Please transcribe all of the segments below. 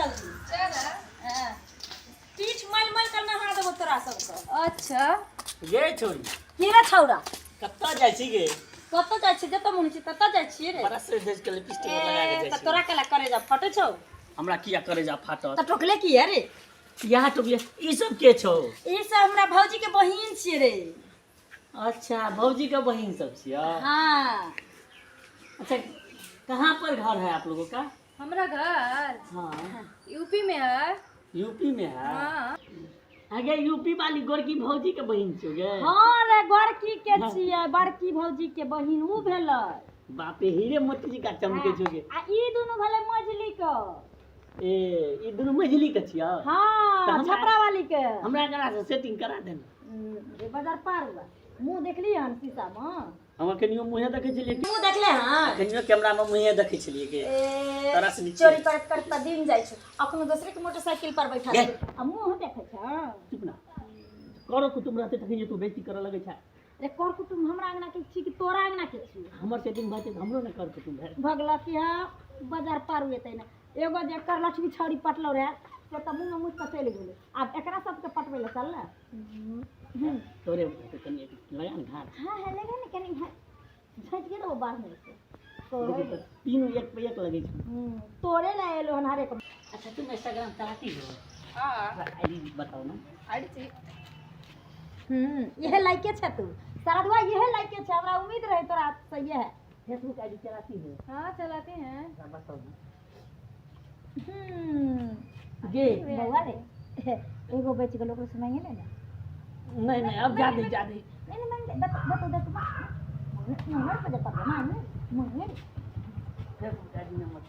जल्दी। चल। हाँ। पीठ मल मल कर नहा देबो तोरा सबके। अच्छा। गे छोरी। की रे छौड़ा? कतऽ जाइ छी गे? कतऽ जाइ छी? जतऽ मोन छी ततऽ जाइ छियै रे। बड़ा से देश के लिपस्टिक लगा के ए, जाइ तऽ छी। तोरा केला करेजा फटै छौ? हमरा किया करेजा फाटत? तऽ टोकले की है रे? यहाँ टोकले? ई सब के छौ? ई सब हमरा भौजी के बहिन छियै रे। अच्छा, भौजी के बहिन सब छियै? हाँ। अच्छा, कहाँ पर घर है आप लोगों का? हमरा घर? हाँ। यूपी में है। यूपी में है? हाँ। आगे यूपी वाली गोरकी भौजी के बहिन छियो गे? हाँ रे, गोरकी के छियै, बड़की भौजी के बहिन ऊ भेलै। बाप रे, हीरे मोती जी का चमके छो गे। आ ई दुनू भेलै मझली के। ए, ई दुनू मझली के छियो? हाँ। तऽ हमरा- छपरा वाली के। हमरा एकरा से सेटिंग करा देना। रे बाजार पार हुआ मुंह देखली हन शीशा में? हम अखनियो मुँहे देखै छलियै। मुंह देखले हन? अखनियो कैमरा में मुँहे देखै छलियै के। ए, तोरा से नीचे। चोरी करत करत तऽ दिन जाइ छै, अखनो दोसरे के मोटरसाइकिल पर बैठल गे। छै आ मुंह देखै छै। चुप ना। करो कुटुम रहते तखन जे तू बेइज्जती करऽ लगै छै। रे, कर कुटुम हमरा अंगना के छी कि तोरा अंगना के छी? हमर सेटिंग भऽ जेतै तऽ हमरो ने कर कुटुम भेल। भगला कि हाँ बाजार पार एतै ने। एगो जे कर लक्ष्मी छौड़ी पटलो रहे से तऽ मुँह में मुँह कऽ चलि गेलै, आब एकरा सबके पटबै लए चल ने। तोरे कनि लगा ने घाट। हाँ हाँ, लगा ने कनि घाट, झाँटि के देबो बाढ़ में से। देखी तऽ तीनू एक पे एक लगै छै। तोरे लए एलो हन हरेक। अच्छा, तुम इंस्टाग्राम चलाती हो? हाँ। आईडी बताओ ना। आईडी। इहे लाइके छै तू सरदुआ, इहे लाइके छै, हमरा उम्मीद रहे तोरा से इहे। फेसबुक आईडी चलाती हो? हाँ, चलाते हैं। जरा बताओ ना। गे बौआ रे, एगो बचि गेल, ओकरो से मांगे ले ने। नहीं नहीं, अब जा दे, जा दे। नहीं नहीं, मांगे दे, दे दे, दे मांगे पे जता मांगे मांगे। फेसबुक आईडी नंबर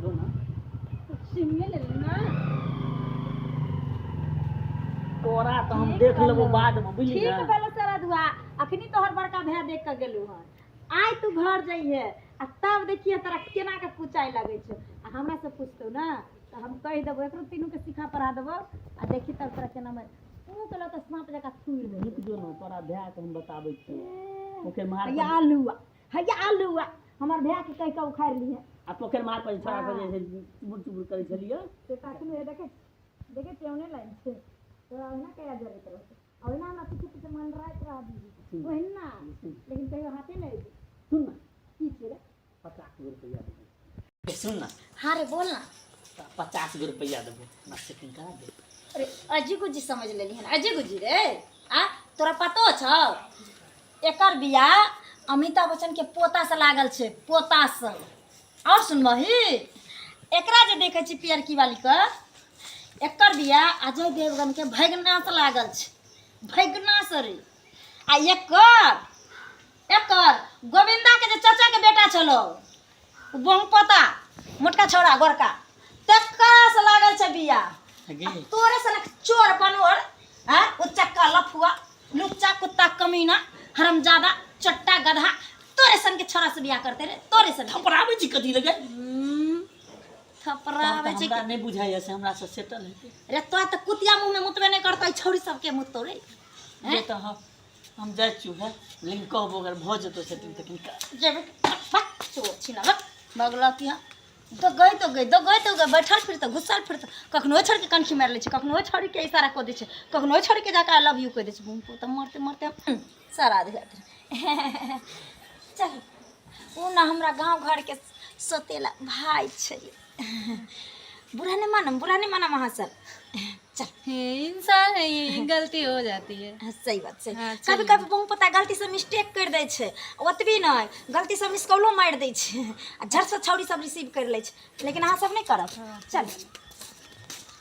दो ना। सिमने ले लेना। तोरा तऽ हम देख लेबो बाद में, बुझली? ठीक। ना। भेलो सरदुआ, अखनी तोहर बड़का भाय देख के गेलू हन। आइ तू घर जइहे आ तब देखिए तोरा केना के पुचाइ लगै छौ। आ हमरा से पूछतौ ना तऽ हम कहि देबो, एकरो तीनू के सिखा पढ़ा देबो आ देखी तब तोरा केना मारि तू केलो तऽ साँप जकाँ थुरि देबो। रुक जो ना, तोरा भाय के हम बताबै छियौ, पोखरि मार। हैया आलुआ, हैया आलुआ, हमर भाय के कहि के उखाड़ि लिहे। आ पोखरि मार पर छोड़ा सब जे छै चुबुर चुबुर करै छलियै। से तऽ अखनो हे देखै देखै छियै, लाइन छै तोरा, ओहिना कहिया जरैत रहतौ आ ओहिना हमरा पीछे पीछे मंडराइत रहबी ओहिना, लेकिन कहियो हाथे नहि अयतौ। सुन ना। की छै रे? 50 गो रुपैआ देबो, सुन ना। हाँ रे, बोल ना। 50 गो रुपैआ देबो, हमरा सेटिंग करा दे। अरे, अजी गुजी समझ लेली हन, अजी गुजी रे। आ तोरा पतो छौ, एकर बियाह अमिताभ बच्चन के पोता से लागल छै, पोता से। और सुनबही, एकरा जे देखै छी पियरकी वाली के, एकर बियाह अजय देवगन के भगना से लागल छै, भगना से रे। आ एकर एकर गोविंदा के जे चाचा के बेटा छलो, ओ बहुपोता मोटका छौड़ा गोरका, तकरा से लागल छै बियाह। गे। आ तोरे सनक चोर बनोर, हाँ, उचक्का, लफुआ, लुच्चा, कुत्ता, कमीना, हरामजादा, चट्टा, गधा, तोरे सन के छोरा से बियाह करते रे, तोरे सन। थपराबै छी कथी लगे? थपराबै छै। हमरा नहि बुझाइया से हमरा से सेटल हेतै। रे, तोरा तऽ कुतिया मुँह में मुतबे नहि करतै, छौड़ी सबके मुततौ रे। जे तऽ हम जाइ छियौ हे, लेकिन कहबो अगर भऽ जेतौ सेटिंग तऽ कनि जेबे चोर छिना बगला की। तो गई तो गई, तो गई तो गई, बैठल फिर तो घुसल फिर तो कखनो छोड़ के कनखी मारि लै छै, कखनो छोड़ के इशारा कऽ दै छै, कखनो छोड़ के जाके I love you कहि दै छै। घूम तऽ मरते मरते सारा आदमी। चल, ओ ने हमरा गाँव घरके सौतेला भाय छै। बुरा नहीं मानम, बुरा नहीं मानम अहाँ सब। चल। ये इंसान है, ये गलती हो जाती है। हाँ, सही बात छै। हाँ, कभी कभी बहु पता गलती से मिस्टेक कर दै छै, ओतबी नहि, गलती से मिस कॉलो मारि दै छै आ झट से छौड़ी सब रिसीव कर लै छै, लेकिन अहाँ सब नहि करब। चल।